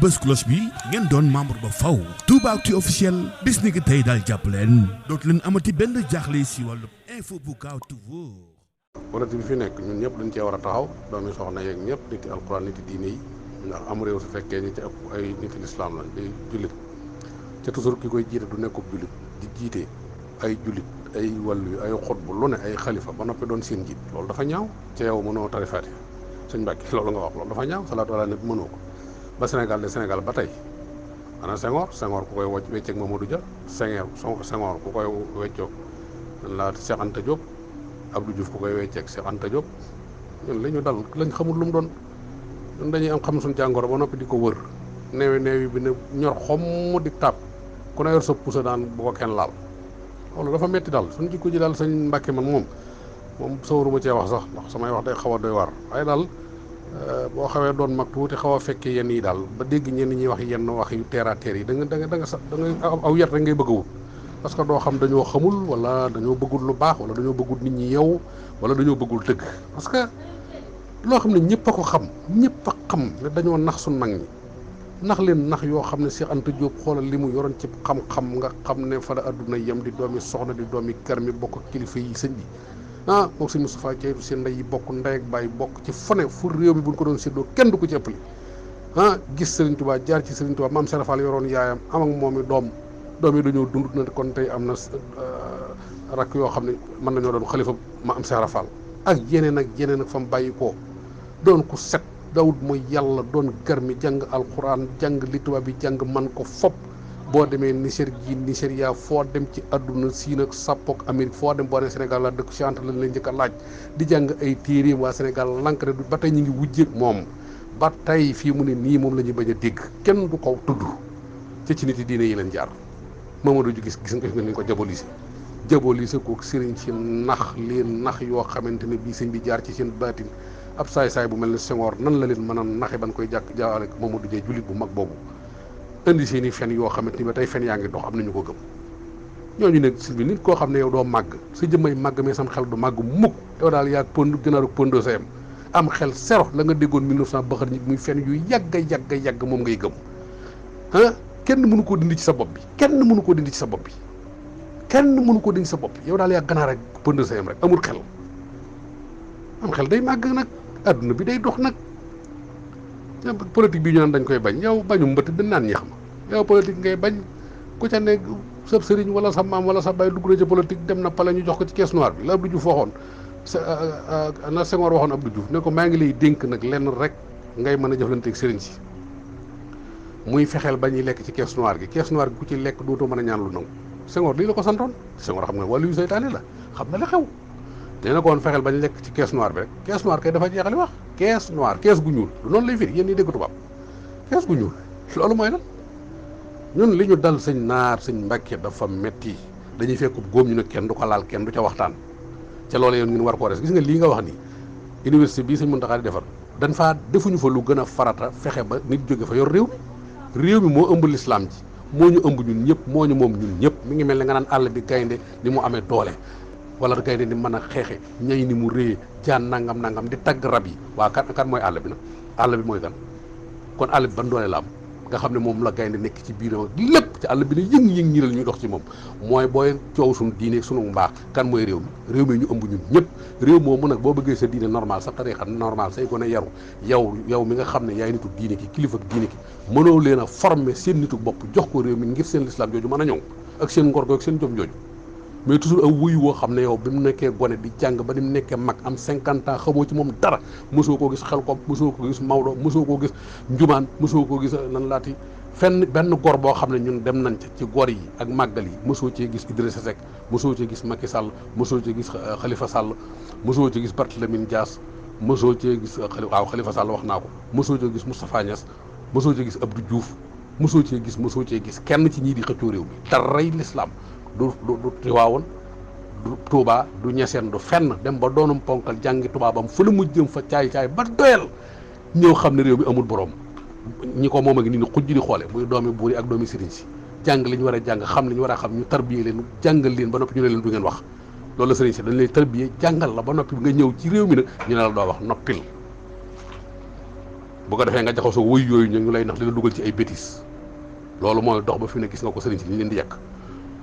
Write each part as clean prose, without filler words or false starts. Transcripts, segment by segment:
bës cloche bi ngeen doon membre ba faw Toubaactu officiel bis ni ki tey daal jàpp leen dootu leen amati benn jaaxle si wàllu info bu gaaw te wóor. politique bi fi nekk ñun ñëpp dañ cee war a taxaw doomi soxna yeeg ñëpp nit yi alxuraan nit yi diine yi ndax am réew su fekkee ñi ci ëpp ay nit yi lislaam lañ day jullit ca toujours ki koy jiite du nekkub jullit di jiite ay jullit ay wàllu ay xutbu lu ne ay xalifa ba noppi doon seen jiit loolu dafa ñaaw ca yow mënoo tarifaati sëñ Mbàkke loolu nga wax loolu dafa ñaaw salaatu ala nabi mënoo ko ba Sénégal de Sénégal ba tey ana Senghor ku koy wecceeg Mamadou Dia Senghor ku koy weccoog dañ laa Cheikh Anta Diop Abdou Diouf ku koy wecceeg Cheikh Anta Diop ñun li ñu dal lañ xamul lu mu doon ñun dañuy am xam suñ jàngoro ba noppi di ko wër neewi bi ne ñor xomm di tàpp ku ne yor sa pusa daan bu ko kenn laal loolu dafa metti daal suñ jikko ji daal sëñ Mbàkke man moom sawaruma cee wax sax ndax samay wax day xaw a doy waar waaye daal boo xawee doon mag tuuti xaw a fekkee yenn yi daal ba dégg ñenn ñuy wax yenn wax yu terre à terre yi da nga aw yet rek ngay bëgg a wut parce que doo xam dañoo xamul wala dañoo bëggul lu baax wala dañoo bëggul nit ñi yow wala dañoo bëggul dëgg parce que loo xam ne ñëpp a ko xam ñëpp a xam ne dañoo nax suñ mag ñi nax leen nax yoo xam ne Cheikh Anta Diop xoolal li mu yoroon ci xam-xam nga xam ne fa la adduna yem di doomi soxna di doomi kër mi bokk kilifa yi sëñ bi moom sëñ Moustapha Ceytu seen ndey yi bokk ndey ak baay bokk ci fone fu réew mi buñ ko doon séddoo kenn du ko ci ëppali gis Serigne Touba jaar ci Serigne Touba maam Serap Fall yoroon yaayam am ak moom i doom yi dañoo dund na kon tey am na rakk yoo xam ne mën nañoo doon xalifa maam Serap Fall ak yeneen ak fa mu bàyyi koo doon ku set dawut mooy yàlla doon garmi jàng alxuraan jàng li tubaab bi jàng man ko fop boo demee Nigéria foo dem ci àdduna Siin ak Sappook Amérique foo dem boo ne Sénégal la dëkk chante lañ leen njëkk a laaj di jàng ay téere waa Sénégal lank ne ba tey ñu ngi wujjeeg moom ba tey fii mu ne nii moom la ñuy bañ a dégg kenn du ko tudd ci nit yi diine yi leen jaar Mamadou ju gis nga ni ko jabolise ko sëriñ si nax leen nax yoo xamante ne bii sëñ bi jaar ci seen baatin ab saay-saay bu mel ne Senghor nan la leen mën a naxe ban koy jaawale Mamadou Dia jullit bu mag boobu indi seen i fen yoo xamante ni ba tey fen yaa ngi dox am nañu ko gëm ñooñu ne si bi nit koo xam ne yow doo màgg sa jëmmay màgg mais sam xel du màgg mukk yow daal yaa pond gënaaru pondo sa yem am xel sero la nga déggoon 1900 baxar ñi muy fen yu yàgg moom ngay gëm kenn mënu koo dindi ci sa bopp bi kenn mënu koo dindi ci sa bopp bi yow daal yaa ganaar ak pondo sa yem rek amul xel am xel day màgg nag adduna bi day dox nag politique bi ñu naan dañ koy bañ yow bañu mbëtt dañ naan ñeex ma yow politique ngay bañ ku ca ne sab sëriñ wala sa maam wala sa baay dugg na ci politique dem na pale ñu jox ko ci caisse noire bi la Abdou Diouf waxoon na Senghor waxoon Abdou Diouf ne ko maa ngi lay dénk nag lenn rek ngay mën a jëflanteeg sëriñ si muy fexeel ba ñuy lekk ci caisse noire gi ku ci lekk dootoo mën a ñaan lu nangu Senghor lii la ko santoon Senghor xam nga wàllu yu saytaane la xam na la xew nee na ko woon fexeel bañ lekk ci caisse noire bi rek caisse noire kay dafa jeexali wax caisse noire caisse gu ñuul du noonu lay firi yéen ñi dégg tubaab caisse gu ñuul loolu mooy lan ñun li ñu dal sëñ Mbàkke dafa metti dañuy fekkub góom ñu ne kenn du ko laal kenn du ca waxtaan ca loolu yoon ngeen war koo res gis nga lii nga wax ni université bii sëñ Muntaxa di defar dañ faa defuñu fa lu gën a farata fexe ba nit jóge fa yor réew mi moo ëmb lislaam ji moo ñu ëmb ñun ñëpp moo ñu moom ñun ñëpp mi ngi mel ne nga naan àll bi gaynde ni mu amee doole wala gaynde ni mën a xeexe ñay ni mu réye jaan nangam di tagg rab yi waa kan mooy àll bi nag àll bi mooy kan kon àll bi ban doole la am nga xam ne moom la gaynde nekk ci biiram ak lépp ci àll bi ne yëng ñi la ñuy dox ci moom mooy booy coow suñu diine suñu mbaax kan mooy réew mi ñu ëmb ñun ñëpp réew moomu nag boo bëggee sa diine normal sa tariixa normal say gone yaru yow mi nga xam ne yaay nitu diine ki kilifa diine ki mënoo leen a former seen nitu bopp jox ko réew mi ngir seen lislaam jooju mën a ñëw ak seen ngor ak seen jom jooju mais toujours aw wuyu woo xam ne yow bi mu nekkee gone di jàng ba ni mu nekkee mag am 50 ans xamoo ci moom dara mosoo koo gis Xelkom mosoo ko gis Maodo mosoo koo gis Njumaan mosoo koo gis nan laati fenn benn gor boo xam ne ñun dem nañ ci gor yi ak màggal yi mosoo cee gis Idrissa Seck mosoo cee gis Macky Sall mosoo cee gis Khalifa Sall mosoo cee gis Barthélémy Dias mosoo cee gis Khalifa Sall wax naa ko mosoo cee gis Moustapha Niass mosoo cee gis Abdou Diouf mosoo cee gis kenn ci ñii di xëccoo réew mi daray lislaam du Tiwaawoon du Tuubaa du Ñaseen du fenn dem ba doonum ponkal jàngi tubaabam fa la mu jëm fa caay ba doyal ñëw xam ne réew mi amul borom ñi ko moom a ngi nii ni xujj di xoole muy doomi buur yi ak doomi sëriñ si jàng li ñu war a jàng xam li ñu war a xam ñu tarbiyee leen jàngal leen ba noppi ñu ne leen du ngeen wax loolu la sëriñ si dañ lay tarbiyee jàngal la ba noppi nga ñëw ci réew mi nag ñu ne la doo wax noppil bu ko defee nga jaxasoo wëy yooyu ñu lay nax di la dugal ci ay bêtises loolu mooy dox ba fi ne gis nga ko sëriñ si ñu leen di yekk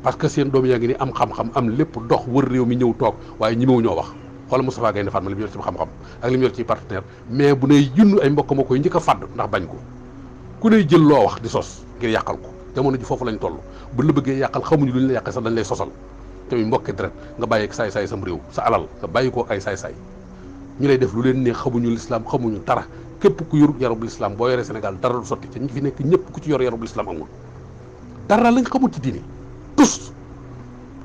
parce que seen doom yaa ngi ni am xam-xam am lépp dox wër réew mi ñëw toog waaye ñimewu ñoo wax xoolal Moustapha Gaye Fatma li mu yor ci xam-xam ak li mu yor ci partenaire mais bu ne junn ay mbokk ma koy njëkk a fàdd ndax bañ ko ku ne jël loo wax di sos ngir yàqal ko jamono ji foofu lañ toll bu la bëggee yàqal xamuñu lu ñu la yàqee sax dañ lay sosal tamit mbokki deret nga bàyyi ak saay-saay sam réew sa alal nga bàyyi ko ay saay-saay ñu lay def lu leen ne xamuñu lislaam xamuñu dara képp ku yor yarub lislaam boo yoree Sénégal dara du sotti te ñi fi nekk ñëpp ku ci yor yarub lislaam amul dara lañ xamul ci diine tous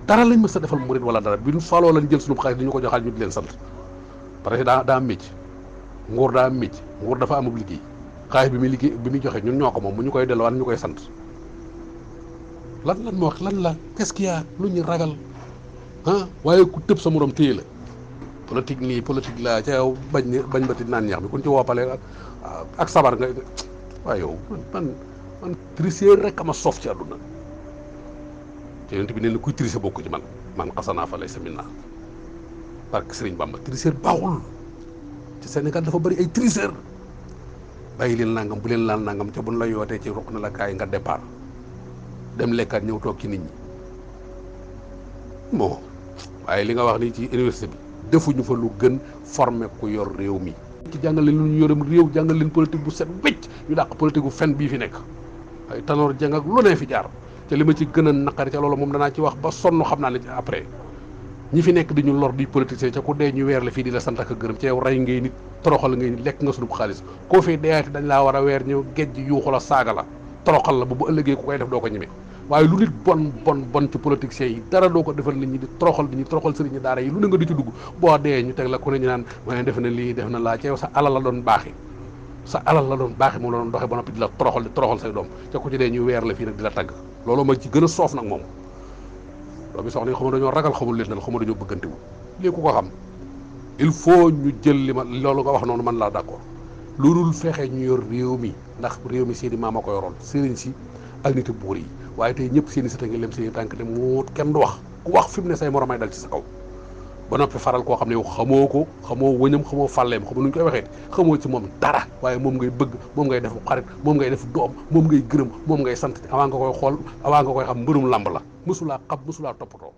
dara lañ mës a defal murid wala dara bi ñu faloo lañ jël suñu xaalis di ñu ko joxaat ñu di leen sant parce que daa am mécc nguur daa am mécc nguur dafa amub liggéey xaalis bi muy liggéey bi muy joxe ñun ñoo ko moom mu ñu koy delluwaat ñu koy sant lan moo wax lan la qu'est-ce qu'il y a lu ñu ragal ah waaye ku tëb sa morom téye la politique nii politique laa ca yow bañ ba ti naan ñax bi kun ci woppale ak sabar nga waaye yow man tricher rek ama soof ci àdduna te yonent bi nee na kuy tricher bokk ci man xasanaa fa lay saminaa parce que Sëriñ Bamba tricher baaxul ci Sénégal dafa bëri ay tricher bàyyi leen nangam bu leen laal nangam ca buñ la yootee ci ruq na la kaay nga départ dem lekkaat ñëw toog ci nit ñi bon waaye li nga wax nii ci université bi defuñu fa lu gën formé ku yor réew mi ci jàngal leen lu ñu yoram réew jàngal leen politique bu set wécc ñu dàq politique bu fen bii fi nekk ay Tanor Dieng ak lu ne fi jaar te li ma ci gën a naqari ca loolu moom danaa ci wax ba sonn xam naa ne après ñi fi nekk di ñu lor di politicien ca ku dee ñu weer la fii di la sant ak gërëm ca yow rey ngay nit toroxal ngay nit lekk nga sunub xaalis koo fii deyaati dañ laa war a weer ñëw géej yuuxu la saaga la toroxal la bu ëllëgee ku koy def doo ko ñeme waaye lu nit bon ci politiciens yi dara doo ko defal nit ñi di toroxal nit ñi toroxal sëriñ ñi daara yi lu ne nga di ci dugg boo dee ñu teg la ku ne ñu naan ma def na lii def na laa ca yow sa alal la doon baaxi moom la doon doxee ba noppi di la toroxal say doom ca ku ci dee ñu weer la fii nag di la tagg loolu ma ci gën a soof nag moom doomi soxna yi xamul dañoo ragal xamul leen xamul dañoo bëggantewu lii ku ko xam il faut ñu jël li ma loolu nga wax noonu man laa d'accord loolu fexe ñu yor réew mi ndax réew mi seeni maam a ko yoroon sëriñ si ak nit buur yi waaye tey ñëpp seeni sët a ngi lem seeni tànk te mu kenn du wax ku wax fi mu ne say moromay dal ci sa kaw ba noppi faral koo xam ne yow xamoo ko xamoo wëñam xamoo fàlleem xamoo nu ñu koy waxee xamoo ci moom dara waaye moom ngay bëgg moom ngay def xarit moom ngay def doom moom ngay gërëm moom ngay sant avant nga koy xool avant nga koy xam mbërum làmb la mësulaa xam mësulaa toppatoo